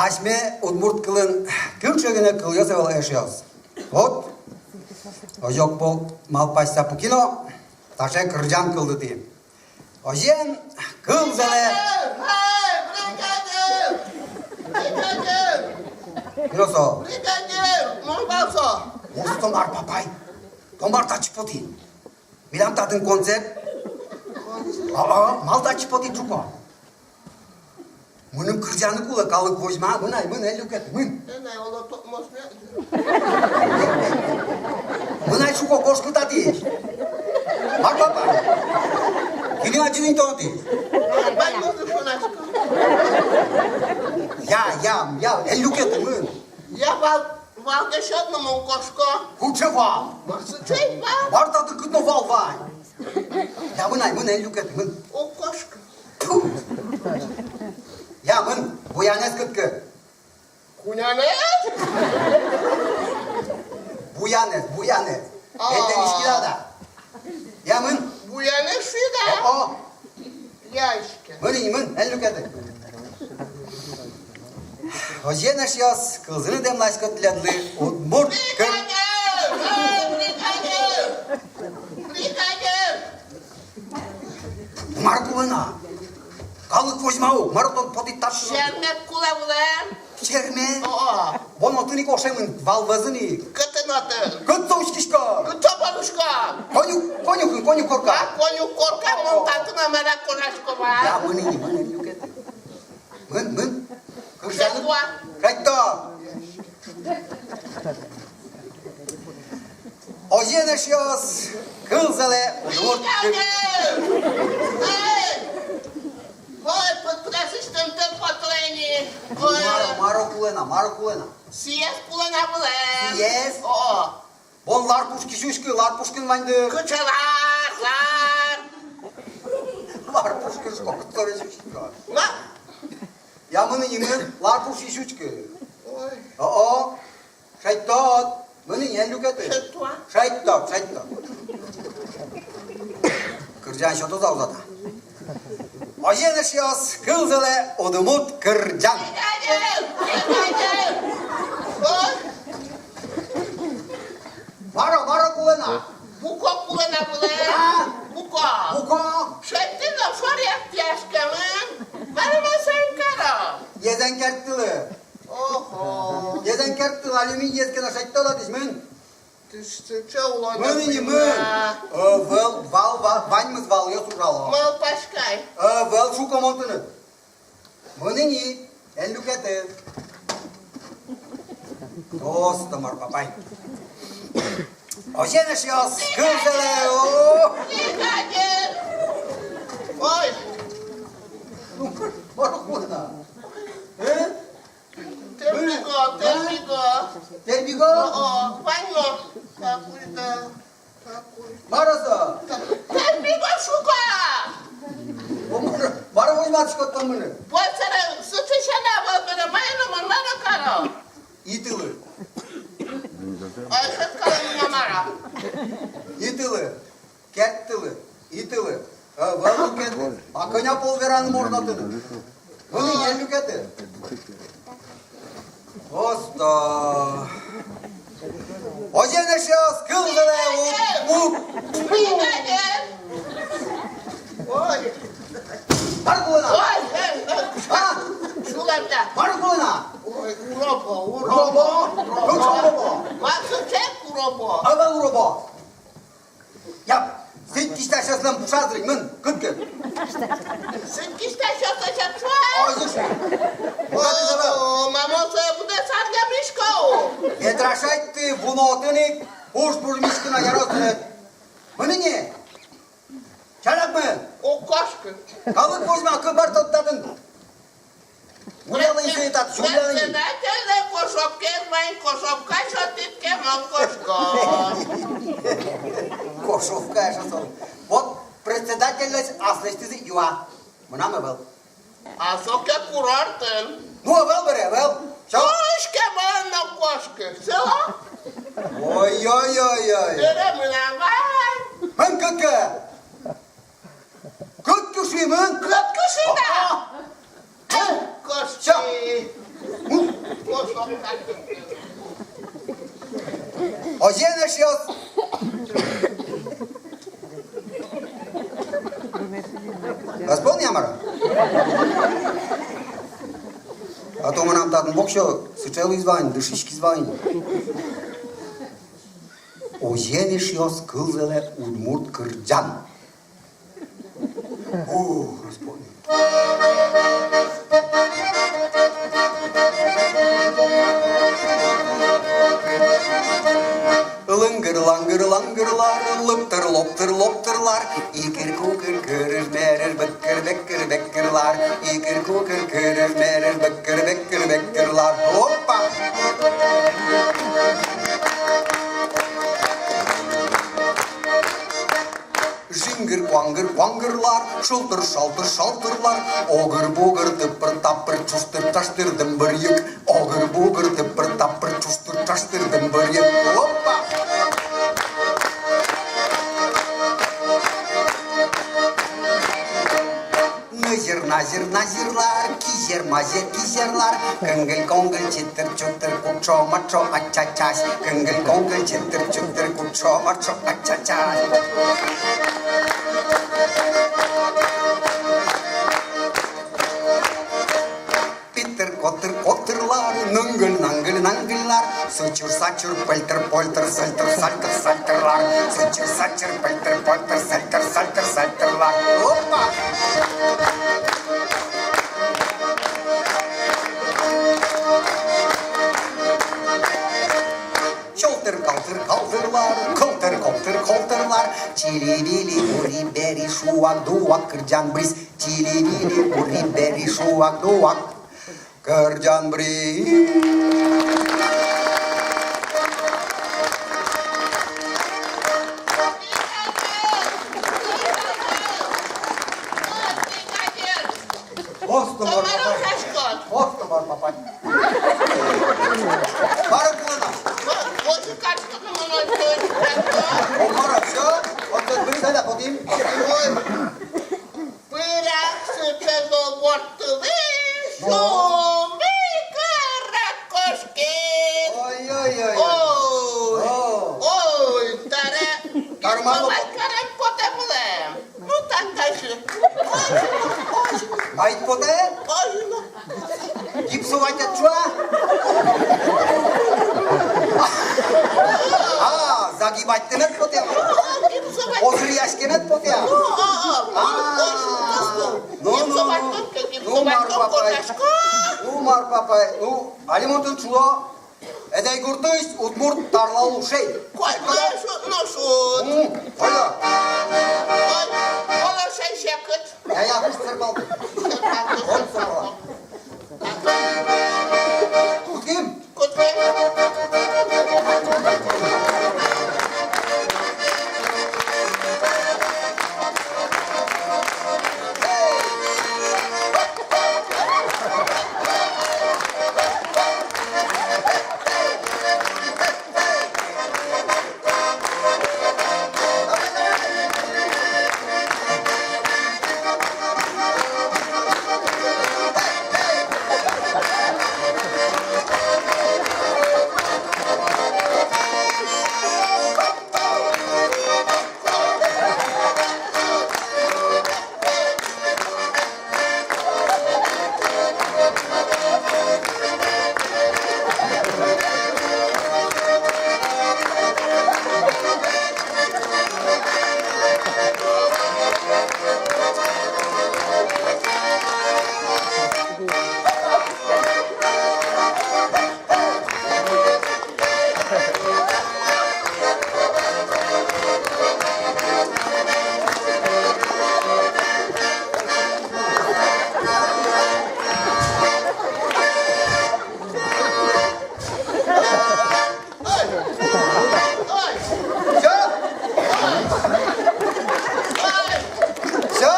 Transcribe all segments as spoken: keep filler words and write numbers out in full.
Асьме удмурт кылын кыӵе гинэ кылъёс ӧвӧл, эшъёс. Вот, озьы огпол малпаськыса пуки но, таӵе кырӟан кылдытӥ. Озьыен, кылзэлэ. Эй, бригадир! Бригадир! Кин со? Бригадир! Мон вал со! Мон со, мар, папай? Тон мар татчы потӥд? Милям татын концерт. А, а, малы татчы потӥд, ӝуко? Мыным кырӟаны кулэ, калык возьма. Мын ай, мын, эн люкеты, мын. Эн ай, оло, тотмос мед. Мын ай, ӝуко, кошкы татысь. Мар, папа? Кинэ адӟид ини тон отысь? Ваньмызлы шунасько. Я, я, я, эн люкеты, мын. Я вал, вал ке сёт но, мон кошко. Кыӵе вал? Мар сыӵе вал? Мар татын, кытын но вал вань? Я, мын ай, мын, эн люкеты, мын. Уг кошкы. Тьфу! Я, мын, буянэз кыткы. Куняны? Буянэз, буянэз. А. Эйдэ, виськи да. Я, мын. Буянэз шуид-а? О-о. Яське. Мын ини, мын, эн люкеты. Озьыен, эшъёс, кылзыны дэмласько тӥледлы удмурт кыр- Бригадир! Э, бригадир! Бригадир! Мар кулэ на? Калык возьма ук, мар тон потӥд татчы? Серме кулэ вылэм. Серме? О-о. Бон отын ик ошемын, вал вӧзын ик. Кытын отын? Кытын учкиськод? Кытын бон учко? Конюх, конюхын, конюх корка. А, конюх корка, мон татын, а, мар-а, кожасько вал. Я, мын ини, мын, эн люкеты. Мын, мын. Кырӟаны. Шедьто. Шедьто. Озьыен, эшъёс, кылзэлэ удмурт кыр- Эй! Ой, пытрасыштым ты потрени. Ой. Мар, мар кулэ на, мар кулэ на? Сиез кулэ на вылэм. Сиез? О. Бон лар пушкысь учкы, лар пушкын ваньды. Кыӵе лар, лар? Лар пушкын, шуко, кытын со весь учкиське. Ла- Я, мын ини, мын, лар пушкысь учкы. Ой. О-о. Шедьтод. Мын ини, эн люкеты. Шедьто-а? Шедьто, шедьто. Кырӟан сётоз-а, уз-а та? Озьыен, эшъёс, кылзэлэ удмурт кырӟан. Ой. Мар-о, мар-о кулэ на? Буко кулэ на вылэм. А? Буко. Буко. Шедьтӥ но шоръяськемын. Мар-о, мар соин каро? Езэн керттылы. Ого. Езэн керттылы, алюминиез ке но шедьтод отысь, мын. Тӥ сыӵе улонэ. Мын ини, мын. Ӧвӧл, вал, ва-, ваньмыз валъёс ужало. Малпасько ай. Ӧвӧл, шуко мон тыныд. Мын ини, эн люкеты. Просто мар, папай. Озьыен, эшъёс, кылзэлэ, о! Ой! Ну, мар кулэ на? Э? Тербиго, тербиго. Тербиго? О, о, ваньмо. Какой-то. Мар со? Тербиго, шуко! О, мар, мар возьматӥськод тон мыным? Вольсэре сыӵе сяна вал бере, мае но мон мар каро? Итылы. Ай, шат каро, мон мар-а? Итылы. Керттылы. Итылы. Э, вал люкеты. А кӧня пол вераны можно тыныд? Мын ини, эн люкеты. Просто. Озьыен, эшъёс, кылзэлэ удмурт. Ой. Мар кулэ на? Ой, э, э. А? Шулам да. Мар кулэ на? Ой, уробо, уробо. Уробо? Кыӵе уробо? Мар со чек уробо? Ӧвӧл уробо. Я, сыӵе кисьтасьёслэн пушазы ик, мын, кытке. Сыӵе кисьтасьёслэн чапчуа. Ой, слушай. О, мамон, сое будэ саргамисько. Ведра шедьты, вуно отын ик, пуш пужмиськы на, яроз тыныд. Мын ини. Чалякмы. Уг кошкы. Калык возьма, кы бертод татын. Гуляла инсуетат, гуляла ини. Председательлы кошовкаез вань, кошовка сётӥд ке, мон кошко. Кошовка эшшо со. Вот председательлэсь аслэсьтызы юа. Мынам ӧвӧл. А со ке курортын. Ну, ӧвӧл бере, ӧвӧл. Всё. Кошке, мон но кошкы. Всё. Ой-ой-ой-ой. Бере мынам вань. Мын кытке. Кытке шуи, мын. Кытке шуи, да. А-а. Э, кошки. Всё. Озьыен, эшъёс. Ӧз поня-а, мар-а? А то мынам татын воксё сыӵе луиз вань, дышиськиз вань. Озьыен, эшъёс, кылзэлэ удмурт кырӟан. О, ӧз поня. Лынгыр-лангыр-лангыр лар, лыптыр-лоптыр-лоптыр лар, икыр-кукыр, кырыж-мерыж, быккыр-беккыр-беккыр лар, икыр-кукыр, кырыж-мерыж, быккыр-беккыр-беккыр лар. Опа! Жингыр-куангыр-куангыр лар, шултыр-шалтыр-шалтыр лар, огыр-бугыр, тыпыр-тапыр, чуштыр-чаштыр, дымбыр-йыг, огыр-бугыр, тыпыр-тапыр, чуштыр-чаштыр, дымбыр-йыг. Опа! Нызыр-назыр-назыр лар, кизер-мазер-кизер лар, кынгыль-конгыль, чытыр-чутыр, кучо-мачо, ача-чась. Кынгыль-конгыль, чытыр-чутыр, кучо-мачо, ача-чась. Питыр-котыр-котыр лар, нынгыль-нангыль-нангыль лар, сычыр-сачыр, пыльтыр-польтыр, сальтыр-сальтыр-сальтыр лар, сычыр-сачыр, пыльтыр-польтыр, сальтыр-сальтыр-сальтыр лар. Опа! Сёлтыр-калтыр-калтыр лар, кылтыр-колтыр-колтыр лар, чили-вили, ури-бери, шуак-дуак, кырӟан бриз. Чили-вили, ури-бери, шуак-дуак, кырӟан бриз. Осто мар, папай. Осто мар, папай. Мар кулэ на? О, мар, всё? Вот тут мы всегда хотим. Ой. Пырак сыӵе зол бордтылы, ну, шумпи кырак кошкиз. Ой-ой-ой. Ой. О. Ой, таре. Карман. Гипсовать карем потэ вылэм. Ну, так дальше. Ай, потэ? Ой, ну. Гипсовать-а, чуа? А, загибать-тынэд потэ. Гипсовать. Озыръяськенэд потэ. А. Ну, ну, ну, ну. Ну, мар, папай. Ну, мар, папай. Ну, али мон тыныд шуо. Эдэй гуртысь удмурт тарлал ушей. Куать, куать, шуд, ну, шуд. М, ойдо. Ой, оло, шей секыт. Я, я, куш сэрпалты. Сэрпалты, сэрпалты. Кутским? Кутским. Всё? Всё?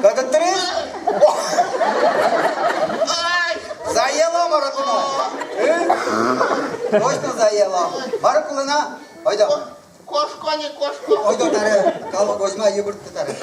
Кадык тырис? О! Заело, мар-а, куно? Э? Точно заело. Мар-а, кулэ на? Ойдо. Кошко ни, кошко. Ойдо таре, калык, возьма, йыбыртты таре.